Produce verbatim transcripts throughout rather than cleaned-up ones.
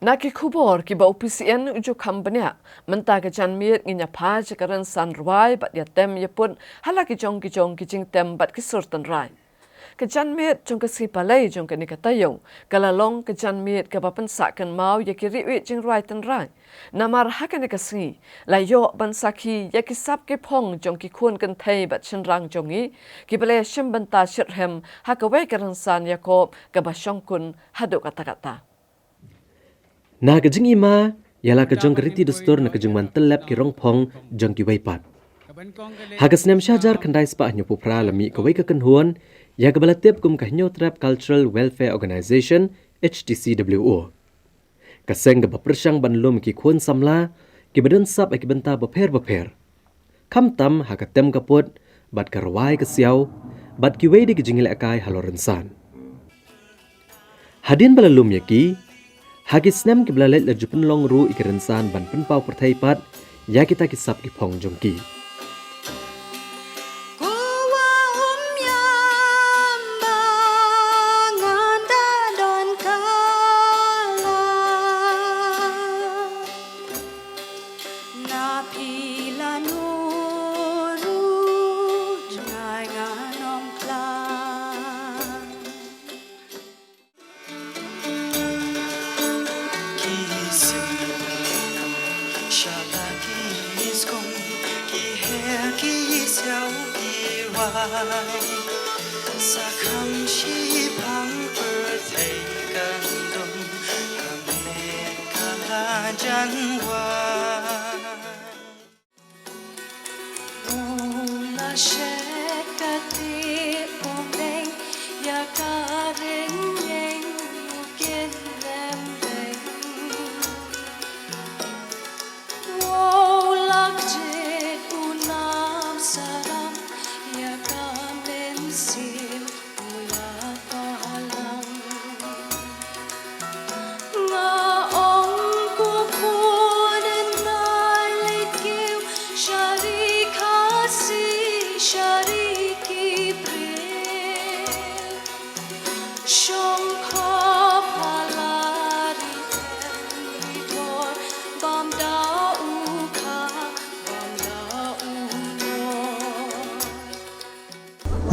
Na ki khubor kiba u P C N u ju kham bniah, mynta ka janmiet ngin ïa phai sha ka rynsan rwai bad ïa tem ïa put ha la ki jong ki jong ki jingtem bad ki sur tynrai. Ka janmiet jong ka sngi Palei jong kane ka taïew ka la long ka janmiet kaba pynsah kynmaw ïa ki riewit jingrwai tynrai. Namar ha kane ka sngi la ïoh ban sakhi ïa ki sap ki phong jong ki khun kynthei bad shynrang jong ngi kiba la ïa shim bynta shitrhem ha kawei ka rynsan ïakob kaba shongkun haduh katta katta. Na ka jingima ïa la ka jong ka riti dustur na ka jingwan tyllep ki rong phong jong kiwei pat. Ha ka snem shi hajar khyndai spah hynñiewphew phra la mih kawei ka kynhun ïa kaba la tip kum ka Hynñiewtrep Cultural Welfare Organisation, H T C W O. Ka seng kaba pyrshang ban lum ki khun samla kiba don sap ha ki bynta bapher bapher, khamtam ha ka tem ka put bad ka rwai ka siaw bad kiwei de ki jingïalehkai halor rynsan. Hadien ba la lum ïa ki, ha ki snem kiba la leit la ju pynlong ruh ïa ki rynsan ban pynpaw pyrthei pat ïa kita ki sap ki phong jong ki.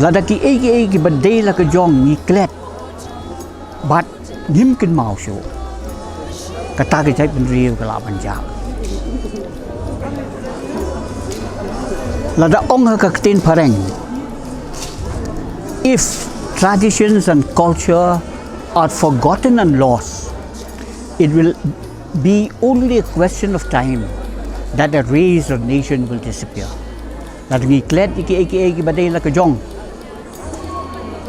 Lada kiei kiei kiba dei la ka jong ngi klet bad ngim kynmaw shuh, kata ka jaitbynriew ka lah ban jah. Lada ong ha ka ktien phareng, if traditions and culture are forgotten and lost, it will be only a question of time that a race or nation will disappear. Lada ngi klet ïa kiei kiei kiba dei la ka jong,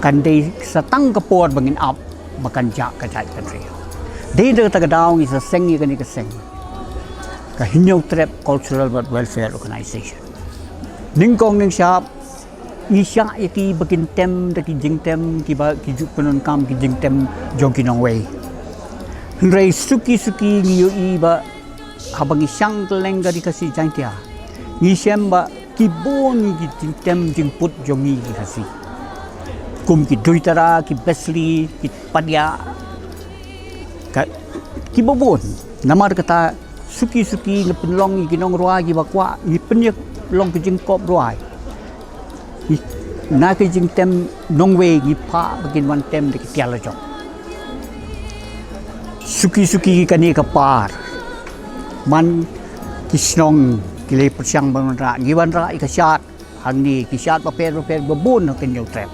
kan dei sa tang ka por ba ngin ap ba kan jah ka jaitbynriew. Dei da kata ka daw ngi sa seng ïa kane ka seng, ka Hynñiewtrep Cultural Welfare Organisation. Nyngkong nyngshap ngi shah ïa ki ba kin tem da ki jingtem kiba ki ju pyndonkam ki jingtem jong ki nongwei. Hynrei suki suki ngi ïohi ba haba ngi shang kylleng ka Ri Khasi Jaiñtia, ngi shem ba ki bun ki jingtem jingput jong ngi ki Khasi, kum ki duitara, ki besli, ki padia, ka, kiba bun. Namar kata suki suki ngi pynlong ïa ki nongrwai kiba kwah, ngi pynïalong ki jingkop rwai. Ngi, na ki jingtem nongwei ngi phah ba kin wan tem da ki tiar la jong. Suki suki kane ka par, man ki shnong ki la pyrshang ban wanrah, ngi wanrah ïa ka shad hangne, ki shad bapher bapher ba bun ha ka Hynñiewtrep.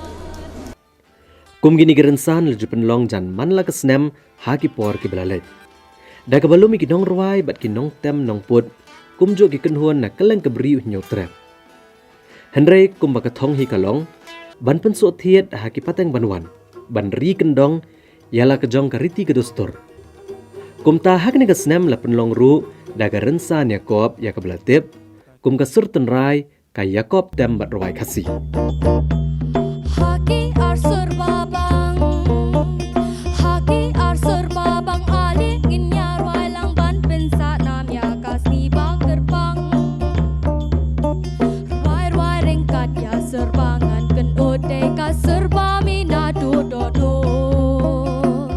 Kum kine ki rynsan la ju pynlong jan man la ka snem ha ki por kiba la leit, da kaba lum ïa ki nongrwai bad ki nongtem nongput, kumjuh ki kynhun na kylleng ka bri u Hynñiewtrep. Hynrei kumba ka thong hi ka long, ban pynsuhthied ha ki pateng ban wan, ban ri kyndong ïa la ka jong ka riti ka dustur. Kumta ha kane ka snem la pynlong ruh da ka rynsan ïakob ïa kaba la tip kum ka sur tynrai, ka ïakob tem bad rwai Khasi. Ha ki ar sur ba bang, ha ki ar sur ba bang, ale ngin ïa rwai lang ban pynsah nam ïa ka sngi ba kyrpang. Rwai rwai ryngkat ïa sur ba ngan kynduh, dei ka sur ba mi naduh dor dor.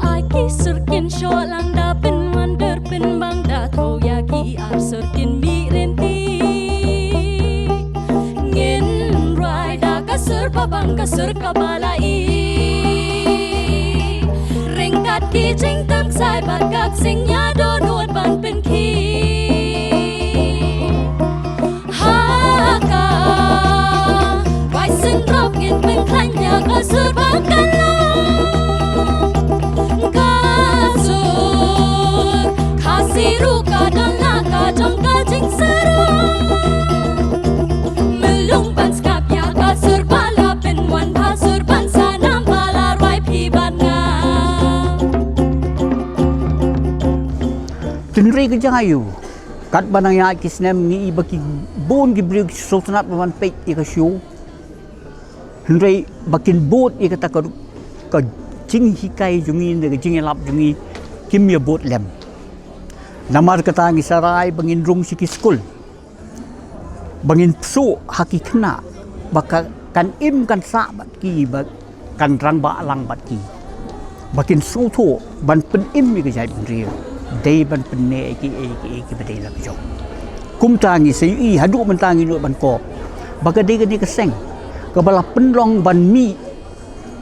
Ai ki sur Pynshong lang da pynwonder pynbang da thoh ïa ki ar sur kin mih rynti. Ngin rwai da ka sur ba bang ka sur kaba la i. Ryngkat ki jingtep ksai bad ka ksing ïa dohnud ban pynkhih. Ha ka bai sngewthuh ngin pynkhlaiñ ïa ka sur ba kan long. Ka sur Khasi ruh ka don la ka jong ka jingsarong. Mlung ban skap ïa ka sur ba la pynwan bha sur ban sa nam ba la rwai phi bad nga. Tynrai ka jong aïu. Katba nang ïa ki snem ngi i ba ki bun ki briew ki sngewtynnat ba ban peit ïa ka show. Hynrei ba kin bud ïa kata ka, ka jinghikai jong ngi ne ka jingïalap jong ngi kim ïa bud lem. Namar kata ngi sa rai ba ngin rung sha ki skul. Ba ngin pynsuh ha ki khynnah ba ka, kan im kan sah bad ki ba kan rangbah lang bad ki. Ba kin sngewthuh ban pynim ïa ka jaitbynriew. Dei ban pynneh ïa kiei kiei kiba dei la ka jong. Kumta ngi sa ïohi haduh mynta ngi nud ban kop ba ka dei kane ka seng kaba la pynlong ban mih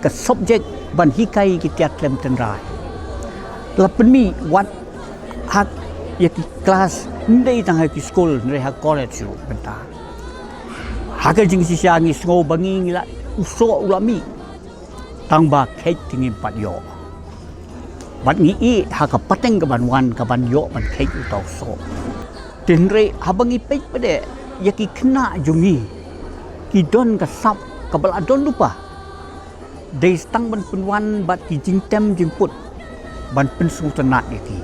ka subject ban hikai ïa ki tiar tlem tynrai. La pynmih wat ha ïa ki klas, ym dei tang ha ki skul, hynrei ha college ruh mynta. Ha ka jingshisha ngi sngew ba ngi ngi la, u soh u la mih. Tang ba kheit te ngim pat ïoh. Bad ngi ïeh ha ka pateng kaban wan kaban ïoh ban kheit uta u soh. Te hynrei haba ngi peit pat de ïa ki khynnah jong ngi ki don ka sap kaba la don lypa. Dei tang ban pynwan bad ki jingtem jingput ban pynsngewtynnat ïa ki.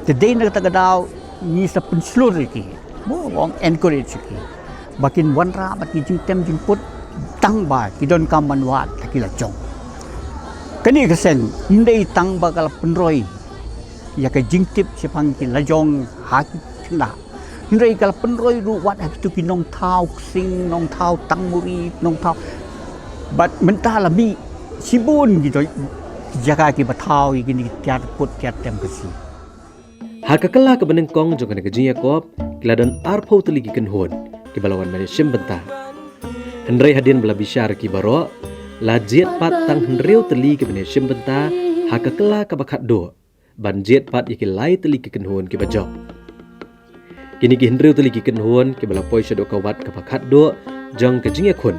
Te dei na kata ka daw ngi sa pynshlur ïa ki. Mo, ong encourage ïa ki ba kin wanrah bad ki jingtem jingput tang ba ki donkam ban wad ha ki la jong. Kane ka seng ym dei tang ba ka la pynroi ïa ka jingtip shaphang ki la jong ha ki khynnah. Hynrei ka la pynroi ruh wat ha kito ki nongthaw ksing, nongthaw tangmuri, nongthaw. Bad mynta la mih shibun ki jaka kiba thaw ïa kine ki tiar put tiar tem Khasi. Ha ka kylla kaba nyngkong jong kane ka jingïakop ki la don arphew tylli ki kynhun kiba la wan ban ïashim bynta. Hynrei hadien ba la bishar ïa ki baroh la jied pat tang hynriew tylli kiban ïashim bynta ha ka kylla kaba khatduh. Ban jied pat ïa ki lai tylli ki kynhun kiba jop. Kine ki hynriew tylli ki kynhun kiba la poi shaduh ka wat kaba khatduh jong ka jingïakhun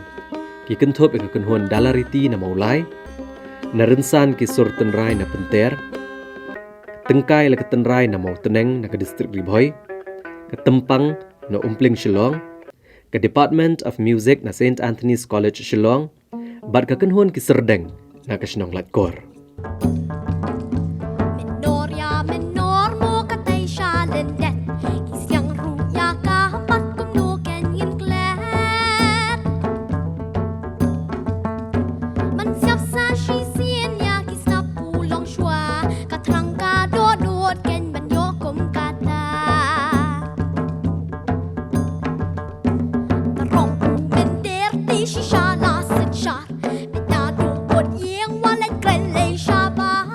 ki kynthup ïa ka kynhun Dalariti na Mawlai, na rynsan ki sur tynrai na Pynter, Tyngkai la ka tynrai na Mawtneng na ka distrik Ri Bhoi, ka Tympang na Umpling Shillong, ka Department of Music na Saint Anthony's College Shillong, bad ka kynhun ki Syrdeng na ka shnong Laitkor. Menor ïa menor mo ka tai sha lyndet, ki siang ruh ïa ka mat kumno kein ngin klet. Man siap sa shisien ïa ki snap u long shuwa, ka thrang ka dohnud kein ban ïoh kum kata. Ka rong u mynder te shisha la synshar, bad naduh kut ïing wa leit kren lei shabar.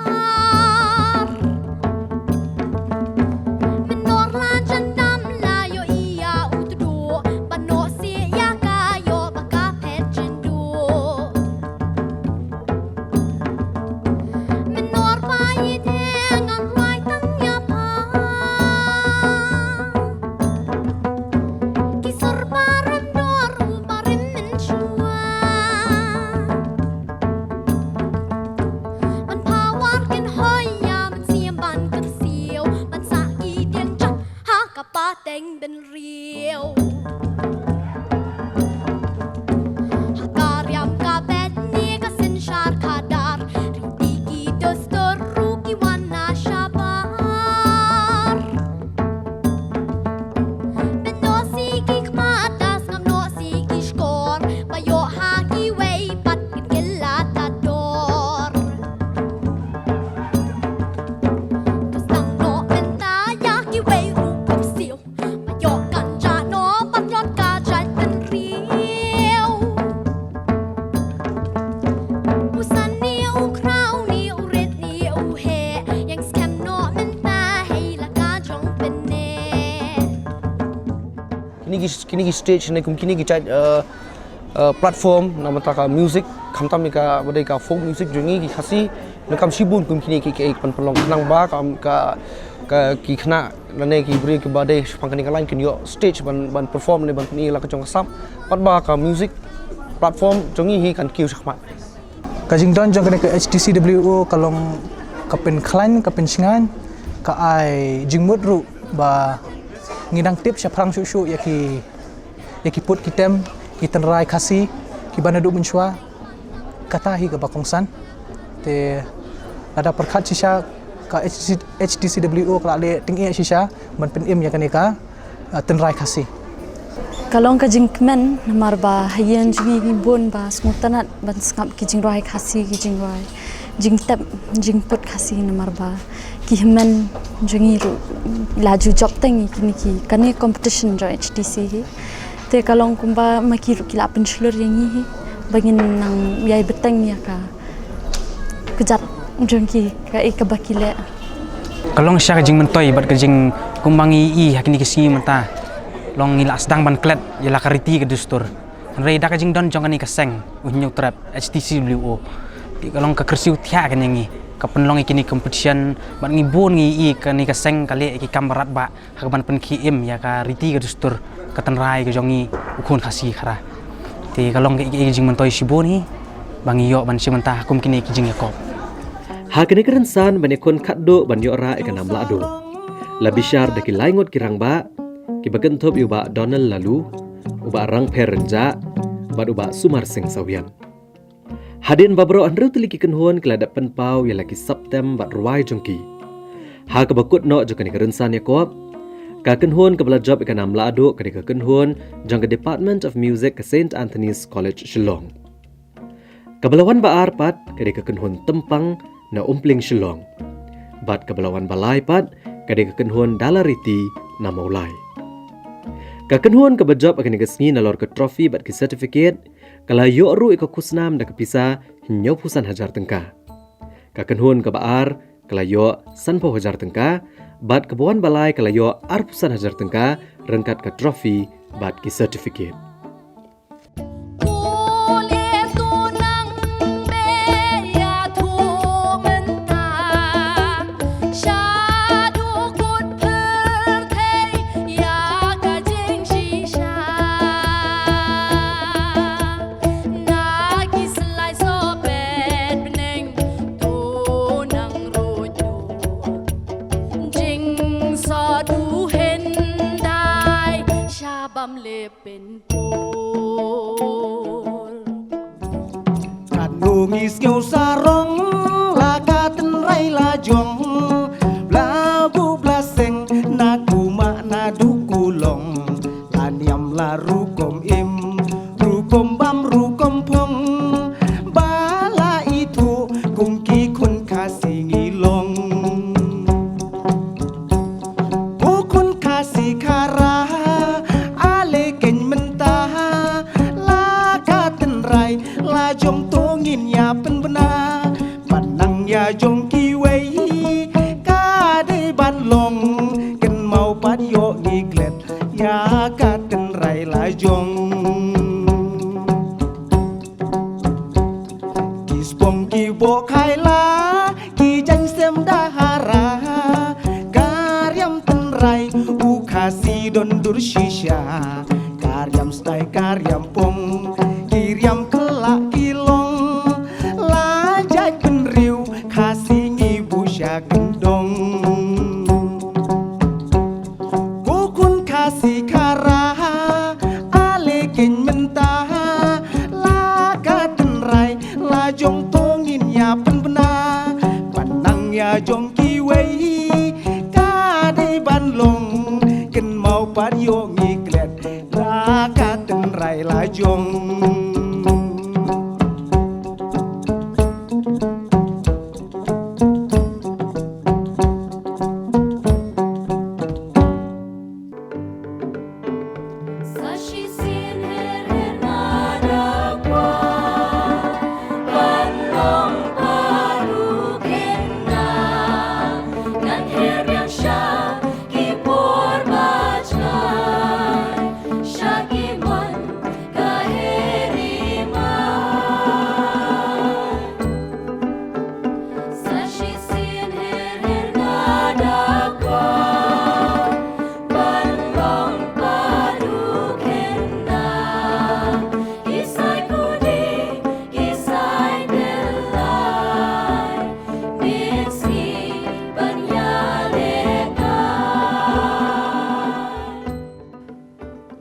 Kine ki, kine ki stage ne kum kine ki jait, eh, eh, platform na bynta ka music, khamtam ïa kaba dei ka folk music jong ngi ki Khasi, ne kam shibun kum kine ki, ki, ki ban pynlong khnang ba ka, ka, ka ki khynnah lane ki briew kiba dei shaphang kane ka line kin ïoh stage ban, ban perform ne ban pyni la ka jong ka sap, bad ba ka music platform jong ngi hi kan kiew shakhmat. Ka jingdon jong kane ka H T C W O ka long ka pynkhlaiñ, ka pynshngaiñ, ka ai jingmut ruh ba ngi dang tip shaphrang shuh shuh ïa ki, ïa ki pud ki tem, ki tynrai Khasi kiba naduh mynshuwa. Kata hi kaba kongsan. Te lada pyrkhat shisha, ka H T C, H T C W O ka la leh tyngeh shisha ban pynim ïa kane ka, ah, tynrai Khasi. Ka long ka jingkmen namar ba ha ïing jong ngi ngi bun ba sngewtynnat ban sngap ki jingrwai Khasi, ki jingrwai, jingtep, jingput Khasi namar ba ki hynmen jong ngi ruh la ju jop teng ïa kine ki, kane competition jong H T C hi. Te ka long kumba ma ki ruh ki la pynshlur ïa ngi hi ba ngin nang ïai bteng ïa ka kjat jong ki, kaei kaba ki leh. Ka long shisha ka jingmyntoi bad ka jing, kumba ngi ïohi ha kine ki sngi mynta, long ngi la sdang ban klet ïa la ka riti ka dustur. Hynrei da ka jingdon jong kane ka seng U Hynñiewtrep H T C W O, te ka long ka kyrsiew thiah kane ïa ngi, ka pynlong ïa kine ki competition, bad ngi bun ngi ïohi kane ka seng ka leh ïa ki kam ba radbah ha kaban pynkhie im ïa ka riti ka dustur, ka tynrai ka jong ngi u khun Khasi Khara. Te ka long ka, ka, ka jingmyntoi shibun hi ba ngi ïoh ban shim bynta ha kum kine ki jingïakob. Ha kane ka rynsan ban ïakhun khatduh ban ïoh rah ïa ka nam lahduh, la bishar da ki lai ngut ki rangbah, kiba kynthup ïa u Bah Donald Laloo, u Bah Rangpher Rynjah, bad u Bah Sumar Singh Sawian. Hadien ba baroh hynriew tylli ki kynhun ki la dep pynpaw ïa la ki sap tem bad rwai jong ki, ha kaba kut noh jong kane ka rynsan ïakob, ka kynhun kaba la jop ïa ka nam lahduh ka dei ka kynhun jong ka Department of Music ka Saint Anthony's College Shillong. Kaba la wan ba ar pat ka dei ka kynhun Tympang na Umpling Shillong. Bad kaba la wan ba lai pat ka dei ka kynhun Dalariti na Mawlai. Ka kynhun kaba jop ha kane ka sngi nalor ka trophy bad ki certificate, ka la ïoh ruh ïa ka khusnam da ka pisa hynñiewphew san hajar tyngka. Ka kynhun kaba ar ka la ïoh sanphew hajar tyngka, bad kaba wan ba lai ka la ïoh arphew san hajar tyngka ryngkat ka trophy bad ki certificate. Bam le pynpur. Katno ngi sngew sarong la ka tynrai la jong, bla buh bla seng na kumah na duh kulong, la niam la rukom im, rukom bam rukom phong, ba la ithuh kum ki khun Khasi ngi long. Ko khun Khasi Khara, ale keiñ mynta, la ka tynrai la jong to ngin ïa pynbna. Ban nang ïa jong kiwei ka dei ban long, kynmaw pat ïoh ngi klet ïa ka tynrai la jong. Ki spong ki bok khaila, ki jaiñ sem dahara, ka riam tynrai u Khasi don dur shisha, ka riam stai ka riam pong, ki riam khlak ki long, la jait bynriew Khasi ngi buh sha kyndong. Ko khun Khasi Khara, ale keiñ mynta, la ka tynrai la jong to ngin ïa pynbna. Ban nang ïa jong kiwei ka dei ban long, kynmaw pat ïoh ngi klet la ka tynrai la jong.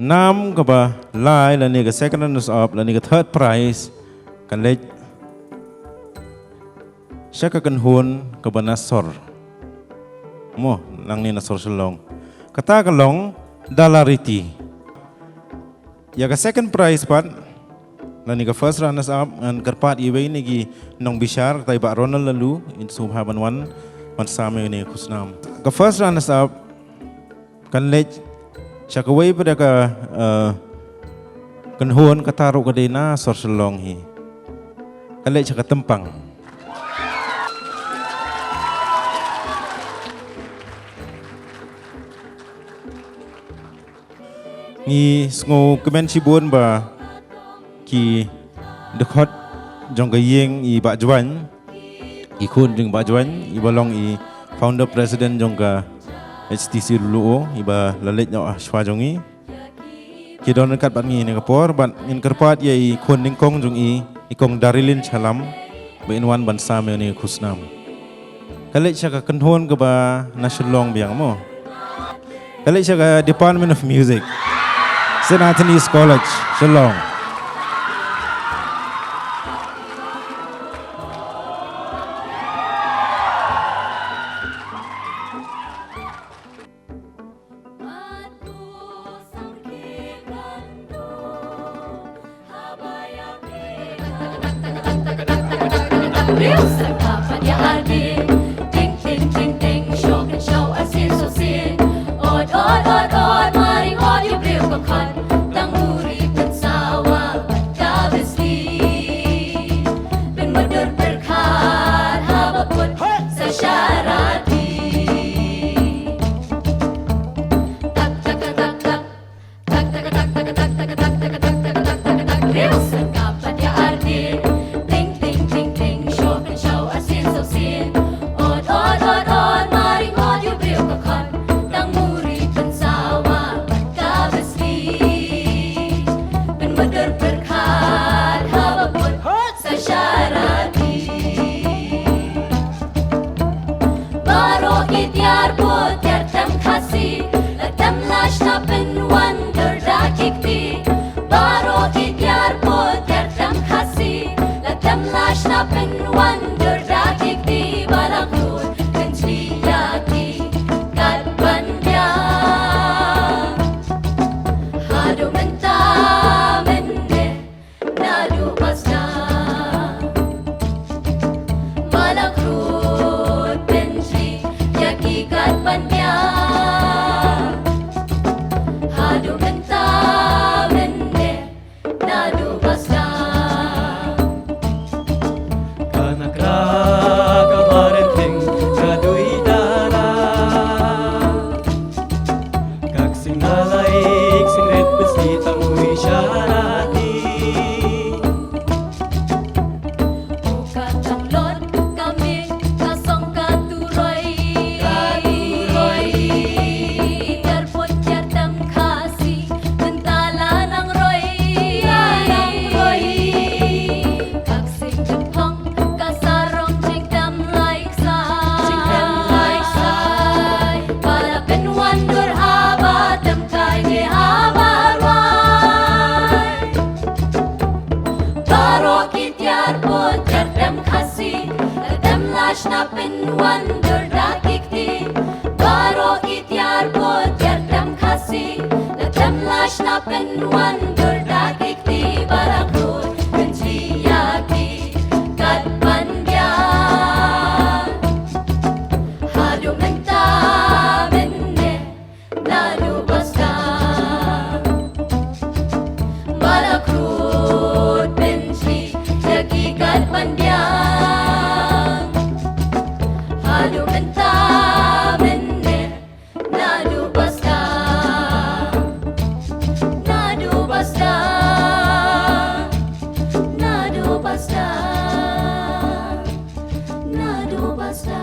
Nam kaba lai lane ka second runners up lane ka third prize kan leit sha ka kynhun kaba na sor. Mo, nangne na sor Shillong. Kata ka long Dalariti. Ïa ka second prize pat lane ka first runners up ngan kyrpad ïa iwei na ki nongbishar, kata i Bah Ronald Laloo, in sngewbha ban wan, ban sam ïa une u khusnam. Ka first runners up kan leit sha kawei pat de ka, eh, kynhun, kata ruh ka dei na sor Shillong hi. Kan leit sha ka Tympang. Ngi sngewkmen shibun ba ki dkhot jong ka ïing i Bah Jwaiñ, i khun jong i Bah Jwaiñ, iba long i founder president jong ka H T C Lum, iba la leit noh shuwa jong ngi. Ki don ryngkat bad ngi ha kane ka por, bad ngin kyrpad ïa i khun nyngkong jong i, i Kong Darilin Shallam, ba in wan ban sam ïa une u khusnam. Ka leit sha ka kynhun kaba na Shillong biang mo. Ka leit sha ka Department of Music, Saint Anthony's College, Shillong. Baroh ki tiar bud tiar tem Khasi, la tem la shna pynwan dur da ki kti. Baroh ki tiar bud tiar tem Khasi, la tem la shna pynwan dur da ki kti. Ba la khlur kynjli ïa ki kat ban biang. Haduh mynta mynne, naduh ba sdang. Ba la khlur kynjli ïa ki kat ban biang. Haduh mynta mynne, naduh ba sdang. Ka nakra ka ba rynting ka dui dara. Ka ksing nalai ksing rit besi tang ui sharati. Ka tanglot ka mih ka song ka turoi. Ka turoi. Tiar bud tiar tem Khasi mynta la nang roi. La nang roi. Ka ksing jingphong ka sarong jingtem lai ksai. Jingtem lai ksai. Ba la pynwan dur haba tem kai ne haba rwai. Baroh ki tiar bud tiar tem Khasi, la tem la shna pynwan dur da ki kti. Baroh ki tiar bud tiar tem Khasi, la tem la shna pynwan dur da ki kti. Ba la khlur kynjli ïa ki kat ban biang. Haduh mynta mynne, naduh ba sdang. Ba la khlur kynjli ïa ki kat ban biang. Haduh mynta mynne, naduh ba sdang. Naduh ba sdang. Naduh ba sdang. Naduh ba sdang.